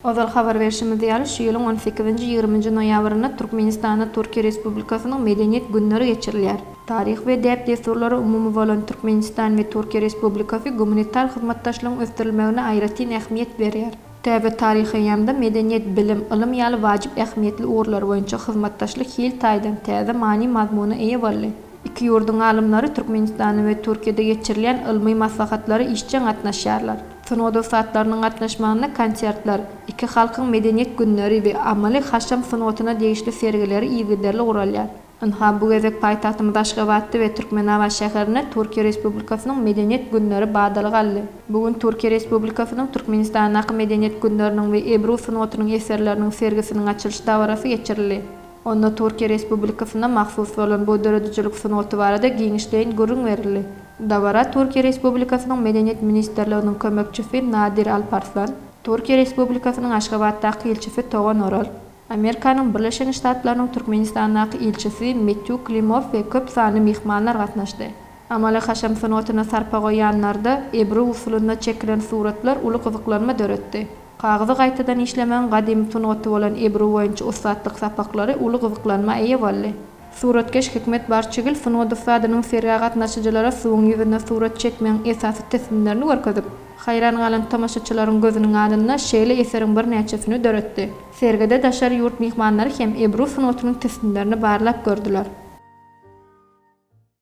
Ozal habar berşimiz ýaly, şu ýylyň on sekizinji, ýigriminji noýabrynda Türkmenistanda Türkiýe Respublikasynyň Medeniýet günleri geçirilýär. Taryhy we däp-dessurlary umumy bolan Türkmenistan we Türkiýe Respublikasy gumanitar hyzmatdaşlygyň ösdürilmegine aýratyn ähmiýet berýär. Täze taryhy eýýamda medeniýet, bilim, ylym ýaly wajyp ähmiýetli ugurlar boýunça hyzmatdaşlyk hil taýdan täze many-mazmuna eýe boldy. Iki ýurduň alymlary Türkmenistanda we Türkiýede geçirilýän ylmy maslahatlara işjeň gatnaşýarlar. Sungat ussatlarynyň gatnaşmagynda konsertler, iki halkyň medeniýet günleri we amaly-haşam sungatyna degişli sergileri yzygiderli guralýar. Ynha, bu gezek paýtagtymyz Aşgabatda we Türkmenabat şäherinde Türkiýe Respublikasynyň Medeniýet günleri badalga aldy. Bu gün Türkiýe Respublikasynyň Türkmenistandaky Medeniýet günleriniň we ebru sungatynyň eserleriniň sergisiniň açylyş dabarasy geçirildi. Onda Türkiýe Respublikasyna mahsus bolan bu döredijilik sungaty barada giňişleýin gürrüň berildi. Dabara Türkiýe Respublikasynyň Medeniýet ministrliginiň kömekçisi Nadir Alparslan, Türkiýe Respublikasynyň Aşgabatdaky ilçisi Togan Oral, Amerikanyň Birleşen Ştatlarynyň Türkmenistandaky ilçisi Metýu Klimow we köp sanly myhmanlar gatnaşdy. Amaly-haşam sungatyna sarpa goýýanlarda ebru usulynda çekilen suratlar uly gyzyklanma döretdi. Kagyzy gaýtadan işlemegiň gadymy sungaty bolan ebru boýunça ussatlyk sapaklary uly gyzyklanma eýe boldy. Suratkeş Hikmet Barçygil sungat ussadynyň sergä gatnaşyjylara suwuň ýüzünde surat çekmegiň esasy tilsimlerini görkezip, haýran galan tomaşaçylaryň gözüniň alnynda şeýle eseriň birnäçesini döretdi. Sergide daşary ýurt myhmanlary hem ebru sungatynyň tilsimlerini barlap gördüler.